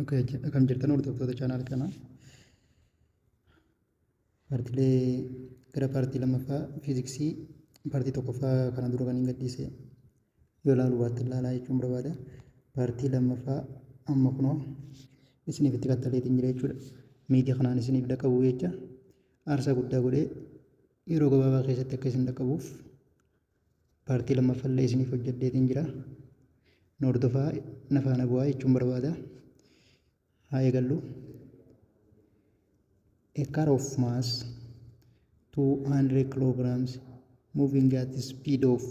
Okay, akkam jirtan hordoftoota channel kanaa? Paartiilee gara paartii lammaffaa fiiziksii, paartii tokkoffaa kana dura kan hin gadhiise yoo ilaaluu baattan ilaalaa jechuun barbaada. Paartii lammaffaa amma kunoo isiniif itti qaxxaleetiin jira jechuudha. Miidiyaa kanaan isiniif dhaqqabu jecha aarsaa guddaa godhee yeroo gabaabaa keessatti akka isin dhaqqabuuf paartii lammaffallee isiniif hojjedheetiin jira. Nu hordofaa, na faana bu'aa jechuun barbaada. Haa eegallu. A car of mass 200 kilograms moving at the speed of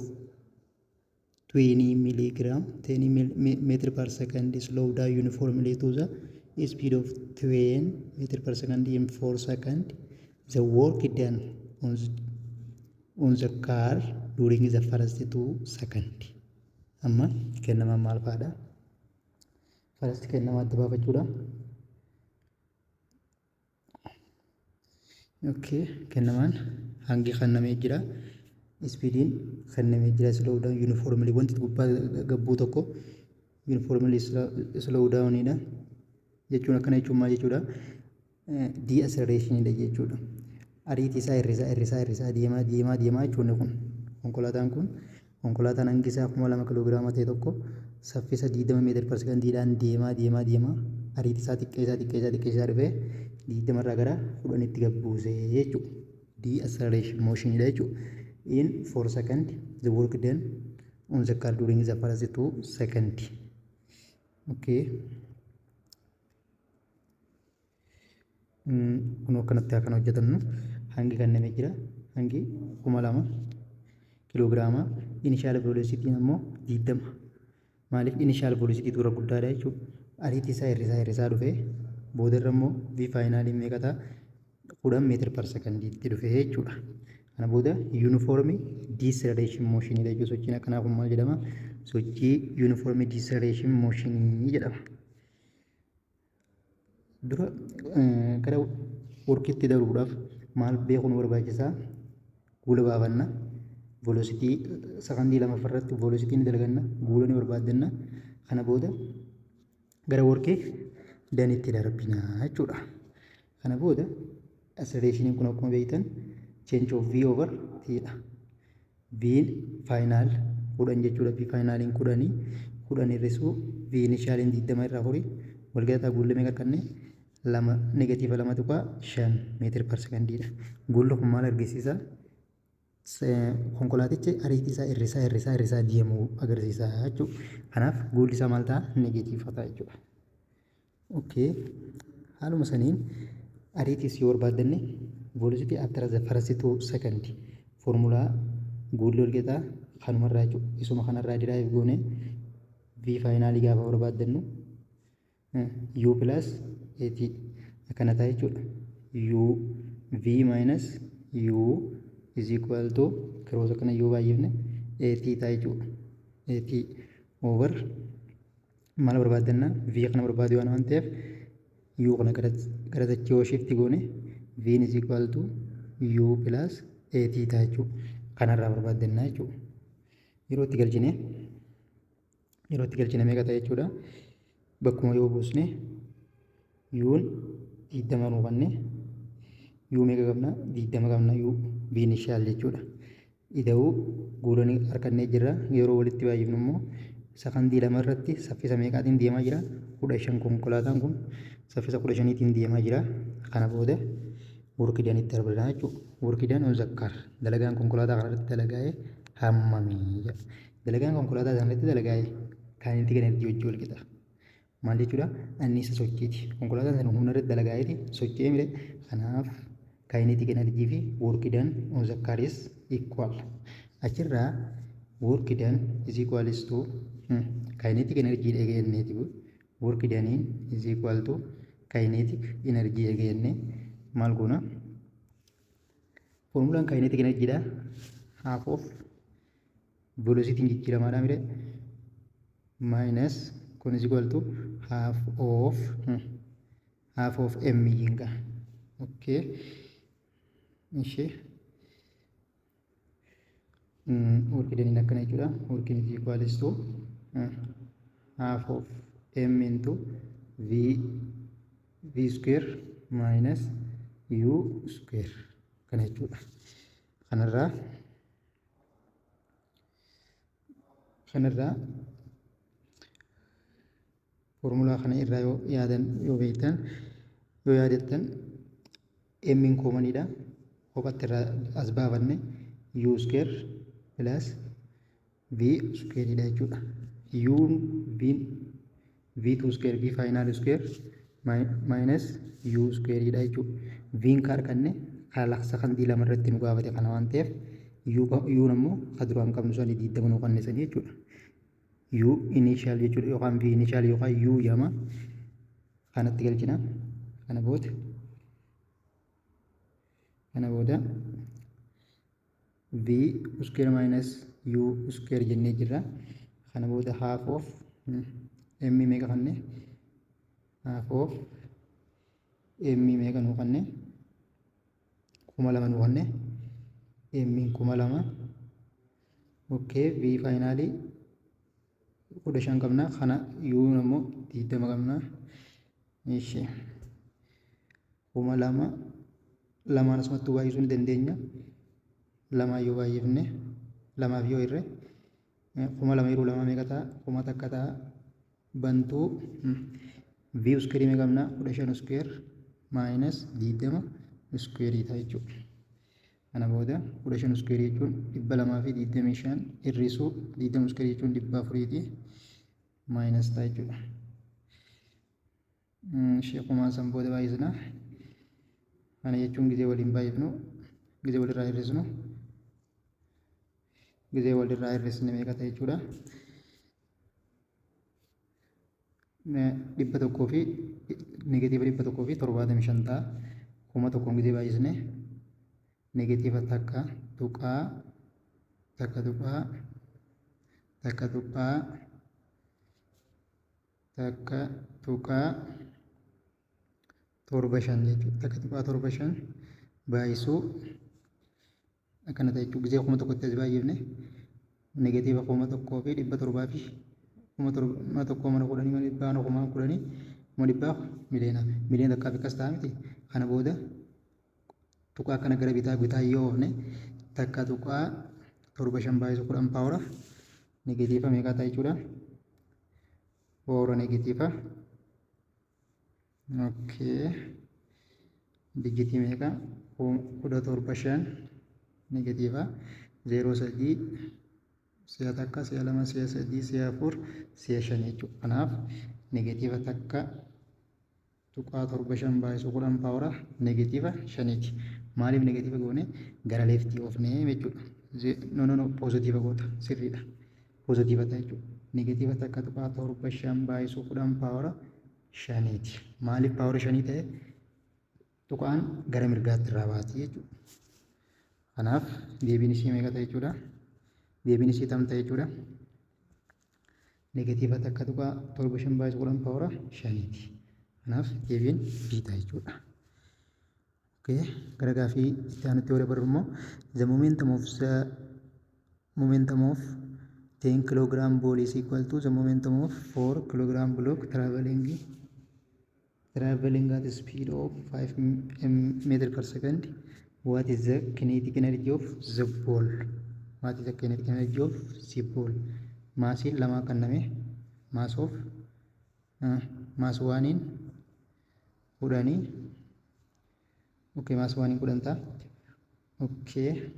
20 milligram 10 meter per second slow down uniformly to the speed of 10 meter per second in 4 second. The work done on the car during the first 2 second. Amma kennamaan maal fa'aadha? First kennamaa adda baafachuudha. Okay, kennamaan hangi kennamee jira. Speediin kennamee jira. Slow down uniformly, wanti gubbaa gabbuu tokko uniformly slow downidha. Jechuun akkana jechuun maal jechuudha? Deceleration jechuudha. Ariitii isaa hir'isaa, hir'isaa, hir'isaa deemaa, deemaa, deemaa jechuun kun konkolaataan kun, konkolaataan hangi isaa 2000 kiloogiraama ta'e tokko saffisa 20 meter per secondiidhaan deemaa, deemaa, deemaa, ariitii isaa xiqqeessaa, xiqqeessaa, xiqqeessaa dhufee 20 irraa gara 10tti gad buusee jechuudha. Deceleration motionidha jechuudha. In 4 second, the work done on the car during the first 2 second. Okay. Kun akkanatti kan hojjetannu, hangi kennamee jira. Hangi 2000 kiloogiraama. Initial velocity ammoo 20. Maaliif? Initial velocity dura guddaadha jechuudha. Ariitii isaa hir'isaa, hir'isaa dhufee boodarra immoo v finaliin meeqa ta'a? 10 meter per secondiitti dhufee jechuudha. Kana booda uniform deceleration motionidha jechuudha. Sochiin akkanaa kun maal jedhama? Sochii uniform deceleration motionii jedhama. Dura gara workitti darbuudhaaf maal beekuun nu barbaachisaa? Guula baafanna. Velocity sakandii lammaffaa irratti velocity ni dalaganna. Guula ni barbaaddanna. Kana booda gara work doneitti darbina jechuudha. Kana booda accelerationiin kun akkuma beektan change of v over t dha. V final 10 jechuudha. V finaliin 10, 10 hir'isuu v initialiin 20 irraa afurii walqixa guulli meeqa arganne? Lama, negative 2.5 meter per secondiidha. Guulli kun maal argisiisa? Konkolaatichi ariitii isaa hir'isaa, hir'isaa, hir'isaa deemuu agarsiisa jechuudha. Kanaaf guulli isaa maal ta'a? Negative ta'a jechuudha. Okay. Haaluma saniin ariitiis yoo barbaaddanne, velocity after the first 2 second, formulaa guulli walqixaa kanumarraa jechuudha. Isuma kanarraa derive goone v finalii gaafa barbaaddannu u plus at akkana ta'a jechuudha. U v minus u is equal to cross akkana yoo baay'ifne at ta'a jechuudha. At over maal barbaaddanna? V kana barbaadu waan ta'eef u kana gara dachee yoo shift goone v is equal to u plus at ta'a jechuudha. Kanarraa barbaaddanna jechuudha. Yeroo itti galchine meeqa ta'a jechuudha? Bakkuma yoo buusne u'n 20 nuu kanne. U meeqa qabna? 20 qabna, u v initial jechuudha. Ida'uu guulanii harkannee jirra. Yeroo walitti baay'ifnu immoo sakandii 2 irratti saffisa meeqaatiin deemaa jira? 15. Konkolaataan kun saffisa 15tiin deemaa jira. Kana booda work doneitti darbina jechuudha. Work done on the car, dalagaan konkolaataa kanarratti dalagaa'ee hammamii jedha. Dalagaan konkolaataa kanarratti dalagaa'ee kinetic energy wajjin wal qixa. Maal jechuudha? Anniisa sochiiti. Konkolaataan sana humna irratti dalagaa'eeti socho'ee mire. Kanaaf kinetic energy fi work done on the car is equal. Achirraa work done is equals to kinetic energy eeganneeti. Work done is equal to kinetic energy eeganne maal goona? Formulaan kinetic energy dha. Half of velocity jijjiiramaadha mire, minus kun is equal to half of m jinga. Okay. Ishee work doneiin akkana jechuudha. Workiin is equals to half of m into V V square minus U square kana jechuudha. Kanarraa foormulaa kana irraa yoo yaadan, yoo beektan, yoo yaadattan, M'n commoniidha. Kophatti irraa as baafanne U square plus V squareidha jechuudha. U V V2 square V final square minus U squareidha jechuudha. V'n ka arganne kalaqsa kan D lama irratti nu gaafate kana waan ta'eef, U ammoo ka duraan qabnu sanii 20 nu qannisanii jechuudha. U initial jechuudha, yookaan V initial yookaan U jedhama. Kanatti galchina. Kana booda V square minus U square jennee jirra. Kana booda half of M meeqa kanne? Half of M meeqa nuu kanne? 2000 nuu kanne. M 2000. Okay, V finalii 15 qabna. Kana U ammoo 20 qabna. Ishee 2000 lamaan asumatti baay'isuu ni dandeenya. Lamaan yoo baay'ifne, lamaaf yoo hirre, 2000 yeroo lama meeqa ta'a? 1000 ta'a. Bantuu V square meeqa qabna? 15 square minus 20 square ta'a jechuudha. Kana booda 15 square jechuun 225 hir'isuu 20 square jechuun 400ti minus ta'a jechuudha. Ishee kumaan san booda baay'isna. Kana jechuun gizee waliin baay'ifnu, gizee walirraa hir'isnu, gizee walirraa hir'isne meeqa ta'e jechuudha? 100 fi negative 175 ta'a. 1000n gizee baay'isne negative 1.1.1.1.75 jechuudha. 1.75 baay'isuu akkana ta'e jechuudha. Gizee 1000tti as baay'ifne negative 1700 fi 1000, mana kudhanii, mana dhibbaa, mana kumaa kudhanii, kuma dhibbaa, miliyoona, 1 miliyoona akkas ta'a miti. Kana booda tuqaa akkana gara bitaa bitaa yoo oofne, 1.75 baay'isu 10 power negative meeqaa ta'a jechuudha? Power negative, okay, digitii meeqa? 17 5 negative 0 3 si'a takka, si'a lama, si'a sadii, si'a afur, si'a shan jechuudha. Kanaaf negative 1.75 baay'isu 10 power negative shaniiti. Maaliif negative goone? Gara leftii oofnee jechuudha. No, no, no, positive goota, sirriidha. Positive ta'a jechuudha. Negative 1.75 baay'isu 10 power shaniiti. Maaliif power shanii ta'e? Tuqaan gara mirgaatti irraa baati jechuudha. Kanaaf deebiin isii meeqa ta'e jechuudha? Deebiin isii tam ta'e jechuudha? Negative 1.75 baay'isu 10 power shaniiti. Kanaaf deebiin B ta'a jechuudha. Okay, gara gaafii itti aanutti yoo dabarru immoo, the momentum of 10 kilogram ball is equal to the momentum of 4 kilogram block traveling at a speed of 5 meter per second. What is the kinetic energy of the ball? What is the kinetic energy of the ball? Massiin lama kenname. Mass of mass oneiin 10. Okay, mass oneiin 10 ta'a. Okay,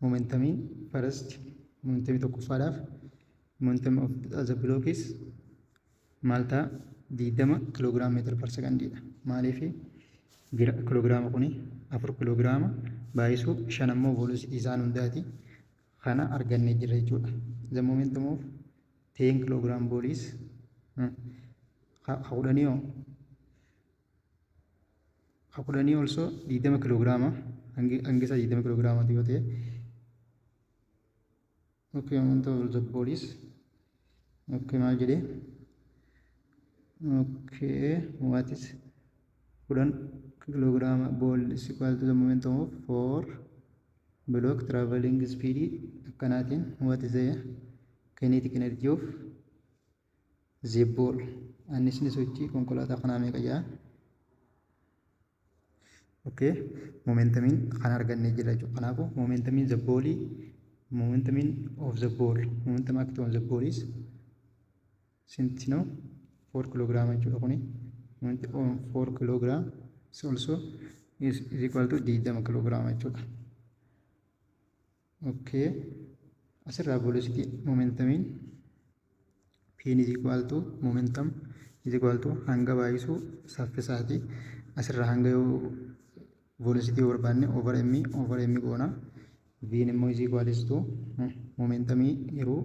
momentumiin first, momentumii tokkoffaadhaaf, momentum of the block is maal ta'a? 20 kilogram meter per secondiidha. Maaliif? Kiloogiraama kuni 4 kiloogiraama baay'isuu shan ammoo velocity isaan hundaati. Kana argannee jirra jechuudha. The momentum of 10 kilogram ball is 10 hoo? 10 also 20 kiloogiraama, hangi isaa 20 kiloogiraamaati yoo ta'e. Okay, momentum of the ball is, okay, maal jedhee? Okay, what is 10 kiloogiraama ball is equal to the momentum of 4 block traveling speed akkanaatiin, what is the kinetic energy of The ball, annisni sochii konkolaataa kanaa meeqa jaa? Okay, momentumiin kan argannee jira jechuudha. Kanaafuu momentumiin the ballii, momentumiin of the ball, momentum act on the ball is ስንት ነው? 4 kiloogiraama jechuudha kuni. Momentum on 4 kilogram is also is equal to 20 kiloogiraama jechuudha. Okay. Asirraa velocity momentumiin P is equal to momentum is equal to hanga baay'isuu saffisaati. Asirraa hanga yoo velocity yoo barbaanne over m over m goona. V immoo is equal to momentumii yeroo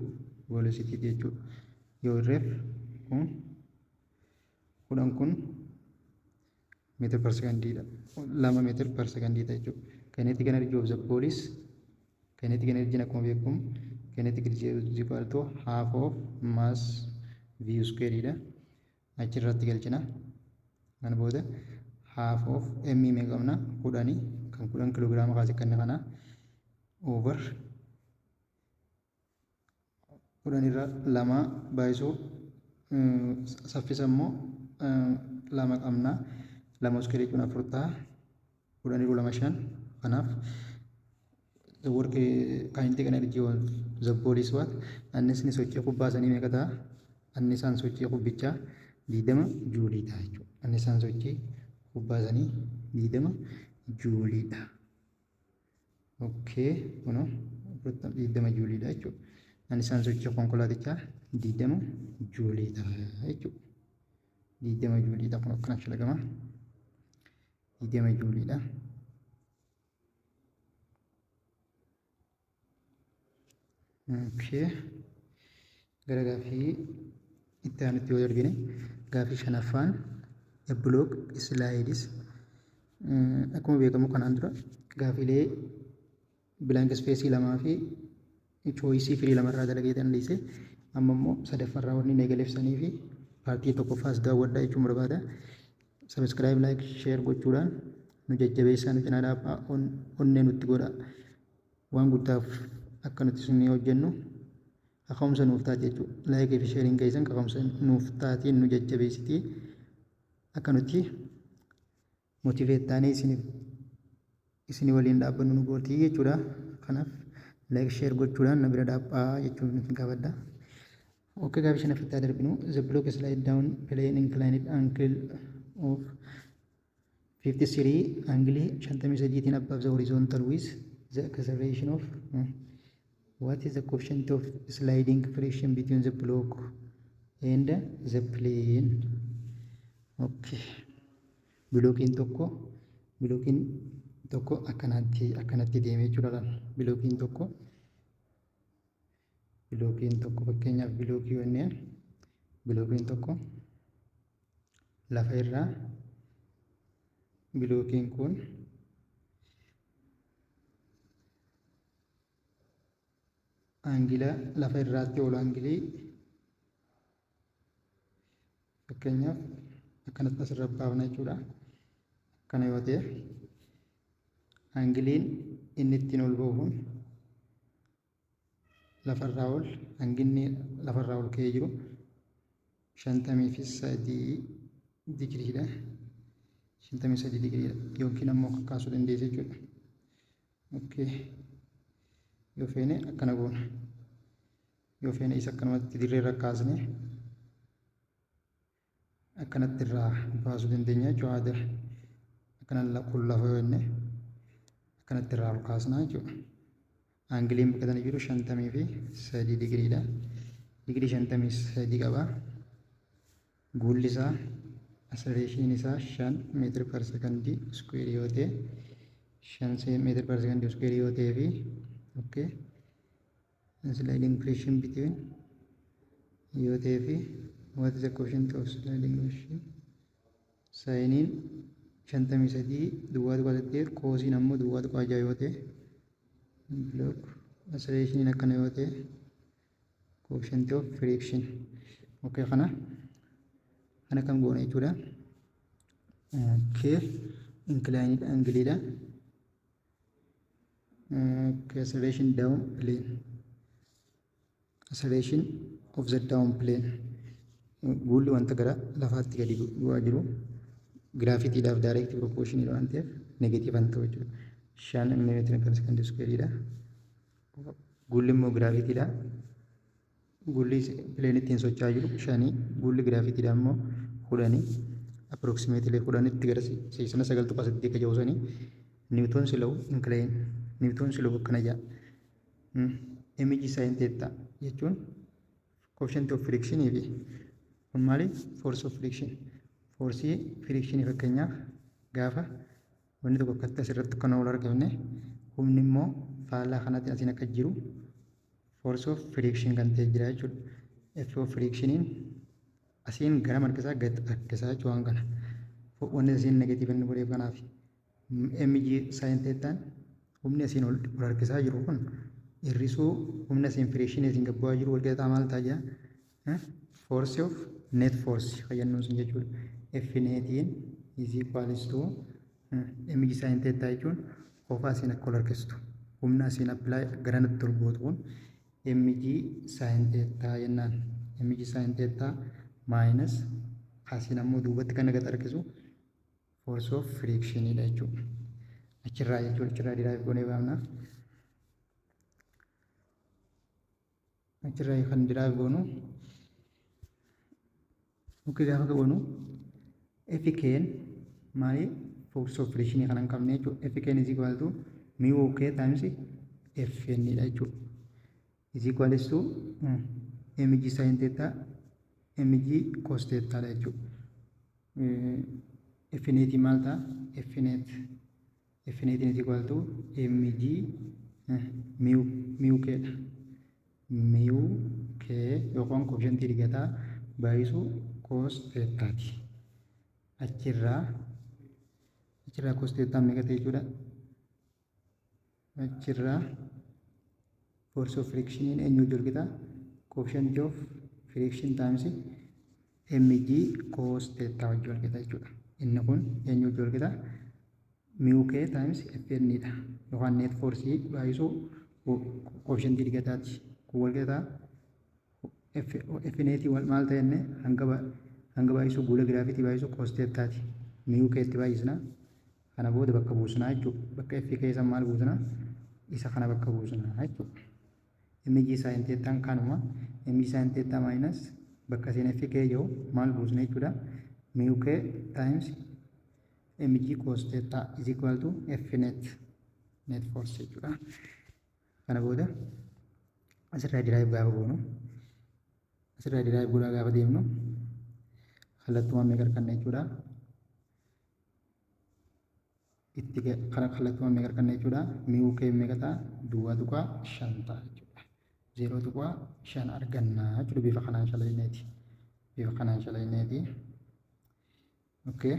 velocity jechuudha. Yoo irreef kun 10 kun meter per secondiidha. 2 meter per secondiidha jechuudha. Kinetic energy of the ball is, kinetic energy akkuma beekamu kinetic energy is equal to half of mass v square dha. Achirratti galchina. Kana booda half of m meeqa qabna? 10 kan 10 kiloogiraama kaase kan kana over 10 irra lama baay'isuu saffisa immoo lama qabna. Lama square jechuun afur ta'a. 10 irra lama shan. Kanaaf the work kinetic energy of the ball is what? Annisni sochii kubbaa sanii meeqa ta'a? Annisaan sochii kubbichaa 20 juulii ta'a jechuudha. Annisaan sochii kubbaa sanii 20 juuliidha. Okay, kunoo 20 juuliidha jechuudha. Annisaan sochii konkolaatichaa 20 juulii ta'a jechuudha. 20 juuliidha, kun akkana shalagama. 20 juuliidha. Okay. Gara gaaffii itti aanutti yoo darbine, gaaffii shanaffaan a block slides. Akkuma beekamu kanaan dura gaaffiilee blank space lamaa fi choice firii lamarraa dalagee dandeesse. Amma immoo sadaffaarraa wanni eegaleefsanii fi partii tokkoffaas daawwadhaa jechuun barbaada. Subscribe, like, share gochuudhaan nu jajjabeessaa, nu cinaa dhaabbaa, onnee nutti godha. Waan guddaaf akka nuti isin hojjennu kaka'umsa nuuf taati jechuudha. Likeii fi shareiin keessan kaka'umsa nuuf taatiin nu jajjabeessitii akka nuti motivate taanee isin waliin dhaabbannu nu gootii jechuudha. Kanaaf like, share gochuudhaan na bira dhaabbaa jechuun nuti gaafadha. Okay, gaaffii shanaffatti darbinu. The block slide down plane inclined angle of 53, angle 53tiin above the horizontal with the acceleration of what is the coefficient of sliding friction between the block and the plane? Okay, blockiin tokko akkanatti deemee jechuudha. Blockiin tokko fakkeenyaaf blockii wanneen blockiin tokko lafa irraa blockiin kun angle lafa irraatti oolu angleii fakkeenyaaf akkanatti asirra baafna jechuudha. Akkana yoo ta'e, angleiin inni ittiin ol ba'u kun lafarraa ol hanginni lafarraa ol ka'ee jiru 53 digiriidha. 53 digiriidha yookiin ammoo kakkaasuu dandeessa jechuudha. Okay. Yoo feene akkana goona. Yoo feene isa akkanumatti dirree irra kaasne akkanatti irraa baasuu dandeenya jechuudha. Akkana kun lafa yoo jenne akkanatti irraa ol kaasna jechuudha. Angleiin bakka kana jiru 53 digiriidha. Digirii 53 qaba. Guulli isaa, accelerationiin isaa 5 meter per secondii squareii yoo ta'e, 5 meter per secondii squareii yoo ta'ee fi okay, sliding friction between yoo ta'ee fi what is the coefficient of sliding friction? Sineiin 53.08, cosiin ammoo 0.6 yoo ta'e, block accelerationiin akkana yoo ta'e, coefficient of friction. Okay, kana kam goona jechuudha. Okay, inclined angleidha. Okay, acceleration down plane, acceleration of the down plane. Guulli wanta gara lafaatti gadi bu'aa jiru gravitydhaaf direct proportionidha waan ta'eef negative ta'u jechuudha. 5 meetira per second squareidha. Guulli immoo gravitydha. Guulli plane ittiin socho'aa jiru shanii, guulli gravitydha immoo 10, approximately 10tti gara seesana 9.8 akka jiru sanii. Newton's law incline, Newton's law akkana jedha. Mg sin theta jechuun coefficient of friction fi kun maali? Force of friction. Force friction, fakkeenyaaf gaafa wanni tokko akkatti asirratti kan ol argamne, humni immoo faallaa kanatti asiin akka jiru force of friction kan ta'e jira jechuudha. F of frictioniin asiin gara markisaa gad harkisaa jechuudha waan kana. Wanni asiin negative inni godheef kanaaf. Mg sin thetaan humni asiin ol harkisaa jiru kun hir'isuu humna asiin friction asiin gad bu'aa jiru wal qixxaa maal ta'a jira? Force of net force fayyadamnuun sun jechuudha. F netiin is equals to mg sin theta jechuun qofa asiin akka ol harkistu humna asiin apply garanatti ol gootu kun mg sin theta jennaan. Mg sin theta minus asiin ammoo duubatti kan gad harkisu force of frictionidha jechuudha. Achirraa jechuudha, achirraa derive goonee baafna. Achirraa kan derive goonu, okay, gaafa goonu FK'n maali? Force of friction kan hin qabne jechuudha. FK'n is equal to mu k times Fn dha jechuudha. Is equal to mg sin theta mg cos theta dha jechuudha. F net maal ta'a? F net, F net is equal to mg mu k dha. Mu k yookaan coefficientii rigataa baay'isuu cos thetaati. Achirraa cos theta meeqa ta'e jechuudha? Achirraa force of frictioniin eenyu wajjin wal qixa? Coefficient of friction times mg cos theta wajjin wal qixa jechuudha. Inni kun eenyu wajjin wal qixa? Mu k times Fn dha. Yookaan net force baay'isuu coefficientii rigataati. Kun wal qixa F netii maal ta'e jenne? Hanga baay'isuu guula gravity baay'isuu cos thetaati. Mu k itti baay'isna. Kana booda bakka buusnaa jechuudha. Bakka F keessa maal buusna? Isa kana bakka buusnaa jechuudha. Mg sin thetaan kanuma. Mg sin theta minus bakka isin F k jiru maal buusna jechuudha? Mu k times mg cos theta is equal to F net, net force jechuudha. Kana booda asirraa derive gaafa goonu, asirraa derive godhaa gaafa deemnu, kallattumaan meeqa arganna jechuudha? Itti kallattumaan meeqa arganna jechuudha? Mu k meeqa ta'a? 0.5 ta'a jechuudha. 0.5 arganna jechuudha bifa kanaan shalayneeti. Bifa kanaan shalayneeti. Okay.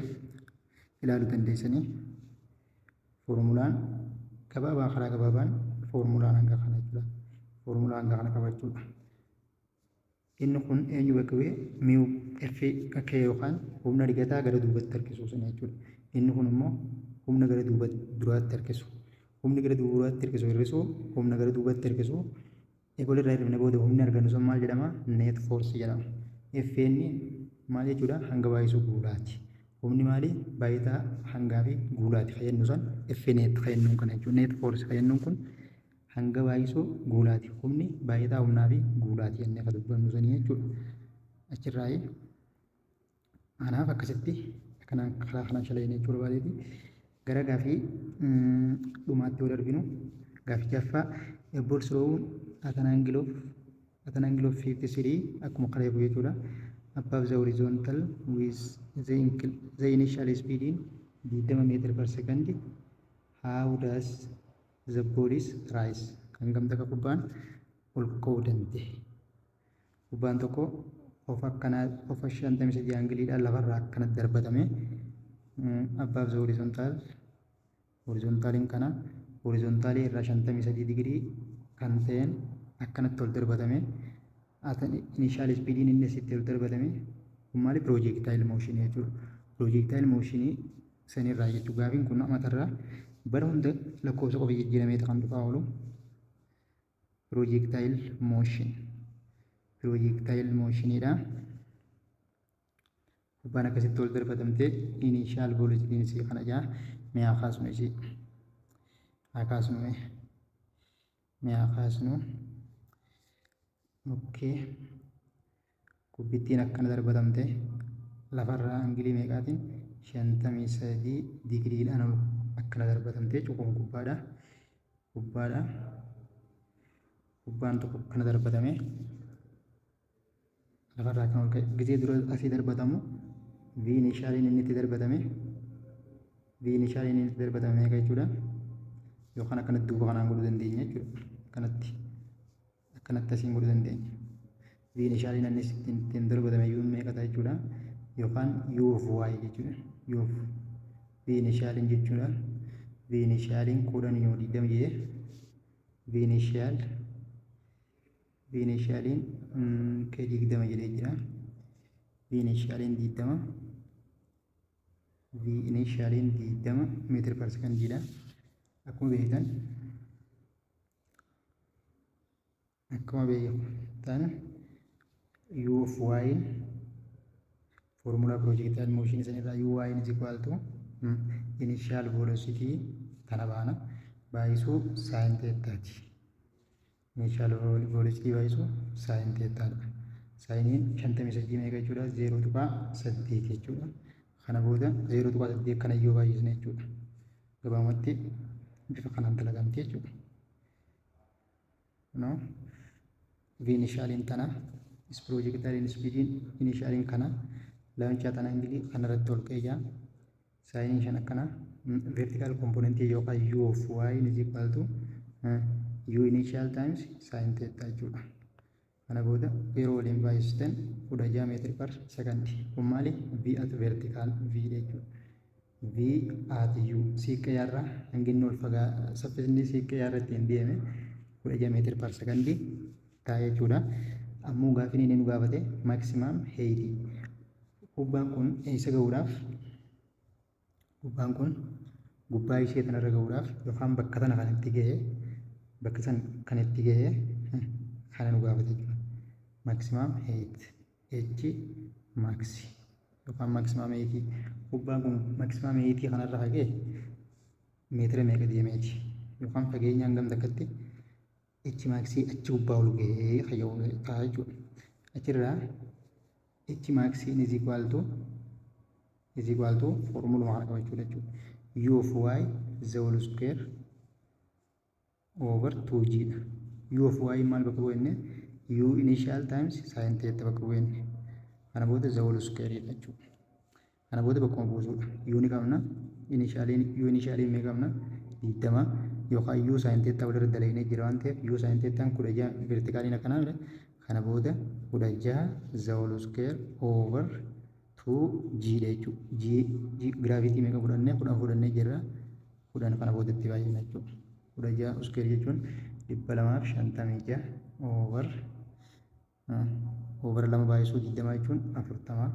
Ilaaluu dandeessanii foormulaan gabaabaa, karaa gabaabaan foormulaan hanga kana jechuudha. Foormulaa hanga kana qabachuudha. Inni kun eenyu bakka bu'ee? Mu F k yookaan humna rigataa gara duubatti harkisuu sana jechuudha. Inni kun immoo humna gara duuba duraatti harkisu. Humni gara duraatti harkisu hir'isuu humna gara duubatti harkisu eegol irraa hir'ifne booda humni argannu sun maal jedhama? Net force jedhama. Fn maal jechuudha? Hanga baay'isuu guulaati. Humni maali? Baay'ataa hangaa fi guulaati kan jennu san F net kan jennuun kana jechuudha. Net force kan jennuun kun hanga baay'isuu guulaati. Humni baay'ataa humnaa fi guulaati jennee kan dubbannu sanii jechuudha. Achirraa kanaaf akkasitti akkanaan karaa kanaan shalayne jechuu barbaadeeti. Gara gaafii dhumaatti yoo darbinu, gaafii jaffaa, a ball thrown at an angle of 53, akkuma kareefu jechuudha. Above the horizontal with the initial speed in 20 meter per second, how does the ball is rise? Hangam takka kubbaan ol ka'uu danda'e? Kubbaan tokko of akkanaa of 53 angleiidhaan lafarraa akkanatti darbatame above the horizontal, horizontaliin kana horizontalii irraa 53 digirii kan ta'een akkanatti ol darbatame. Initial speediin inni asitti ol darbatame kun maali? Projectile motionii jechuudha. Projectile motionii sanirraa jechuudha. Gaafiin kun matarraa bara hunda lakkoofsa qofa jijjiiramee kan dhufaa oolu. Projectile motion, projectile motioniidha. Kubbaan akkasitti ol darbatamtee initial velocityn isii kana jaa. Mee haa kaasnu isii. Haa kaasnu mee. Mee haa kaasnu. Okay. Kubbittiin akkana darbatamte lafarraa angle meeqaatiin? 53 digiriidhaan ol akkana darbatamte jechuudha. Kun kubbaadha. Kubbaadha. Kubbaan tokko akkana darbatame lafarraa kan ol ka'e gisee dura asii darbatamu V initialiin inni itti darbatame, V initialiin inni itti darbatame meeqa jechuudha? Yookaan akkanatti duuba kanaan godhuu dandeenya jechuudha. Akkanatti akkanatti asiin godhuu dandeenya. V initialiin inni ittiin darbatame U meeqa ta'a jechuudha? Yookaan U of Y jechuudha. U of V initialiin jechuudha. V initialiin 10 yoo 20 jedhee V initial, V initialiin K 20 jedhee jira. V initialiin 20, V initialiin 20 meter per secondiidha. Akkuma beektan U of Y formula projectile motion sanirraa U Y is equal to initial velocity tana baana baay'isuu sin thetaati. Initial velocity baay'isuu sin thetaadha. Sineiin 53 meeqa jechuudha? 0.8 jechuudha. Kana booda 0.8 kana yoo baay'isne jechuudha. Gabaabumatti bifa kanaan dalagamti jechuudha. No? V initialiin tana, projectile speediin initialiin kana launch tana angle kanarratti ol ka'ee jira. Sineiin shan akkana vertical component yookaan U of Y is equal to U initial times sin theta jechuudha. Kana booda yeroo waliin baay'istan 16 meter per second. Kun maali? V at vertical V jechuudha. V at U siiqqee irraa hangi inni ol fagaa saffisni siiqqee irra ittiin deeme 16 meter per second ta'a jechuudha. Ammoo gaaffiin inni nu gaafate maximum height. Kubbaan kun eessa gahuudhaaf, kubbaan kun gubbaa ishee tanarra gahuudhaaf yookaan bakka tana kan itti gahe, bakka san kan itti gahe kana nu gaafate jechuudha. Maximum height, H max yookaan maximum height, kubbaan kun maximum height kanarra hagee meetira meeqa deemeeti yookaan fageenya hangam takkatti H max achi gubbaa ol gahee fayyadamu ta'a jechuudha. Achirraa H max is equal to formuluma kana qabachuudha jechuudha. U of Y the whole square over 2g dha. U of Y maal bakka bu'enne? U initial times sin theta bakka bu'enne. Kana booda the whole square dha jechuudha. Kana booda bakkuma buusuudha. U ni qabna. Initialiin, U initialiin mee qabna? 20 yookaan U sin theta walirra dalagnee jira waan ta'eef U sin thetaan 16 verticaliin akkanaa mire. Kana booda 16 the whole square over 2g dha jechuudha. G, G gravity meeqa fudhannee? 10 fudhannee jirra. 10 kana boodatti baay'ina jechuudha. 16 square jechuun 256 over lama baay'isuu 20 jechuun 40.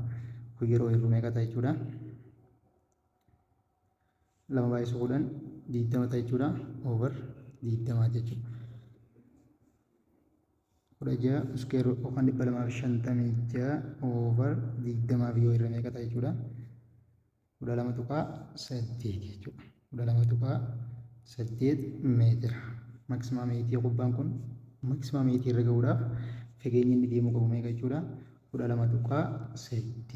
Kun yeroo hir'u meeqa ta'a jechuudha? Lama baay'isuu 10 20 ta'a jechuudha. Over 20 jechuudha. 16 square yookaan 256 over 20f yoo hirre meeqa ta'a jechuudha? 12.8 jechuudha. 12.8 meetira. Maximum height, kubbaan kun maximum height irra gahuudhaaf fageenyi inni deemuu qabu meeqa jechuudha? 12.8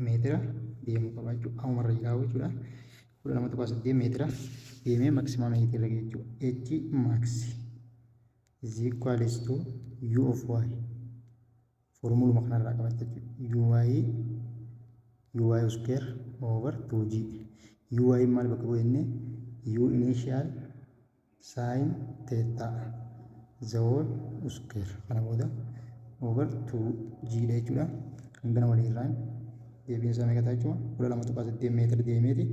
meetira deemuu qaba jechuudha. Ammumarra jiraatu jechuudha. 12.8 meetira deemee maximum height irra gahe jechuudha. H max is equals to U of Y formuluma kanarraa qabatta jechuudha. UY, UY square over 2G. UY maal bakka bu'e jennee? U initial sin theta the whole square kana booda over 2G dha jechuudha. Hangana waliirraan deebiin isaa meeqa ta'a jechuudha? 12.8 meetira deemeeti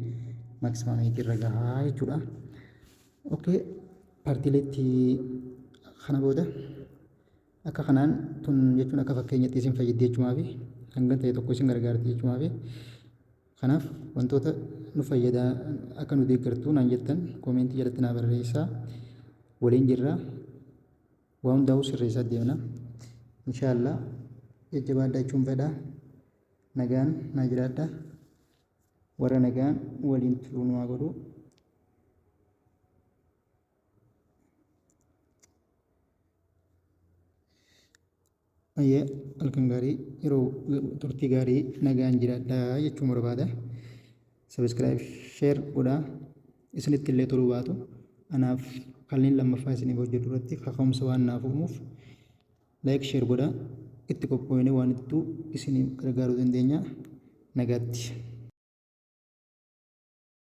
maximum height irra gahaa jechuudha. Okay, partiileetti kana booda akka kanaan tun jechuun akka fakkeenyatti isin fayyaddi jechuumaa fi hanga ta'e tokko isin gargaarti jechuumaa fi kanaaf wantoota nu fayyadaa akka nu deeggartu naan jettan comment jalatti naa barreessaa. Waliin jirra, waa hundaa'uu sirreessaa deemna, inshaallah. Jajjabaadhaa jechuun fedha. Nagaan naa jiraadha. Warra nagaan waliin turu nu haa godhu. Ayyee, halkan gaarii, yeroo turtii gaarii, nagaan jiraadhaa jechuun barbaada. Subscribe, share godhaa. Isinitti illee toluu baatu anaaf kanneen lammaffaa isiniif hojjedhu irratti kaka'umsa waan naaf uumuuf like, share godhaa. Itti qophoofnee waan ittuu isiniif gargaaruu dandeenya. Nagaatti.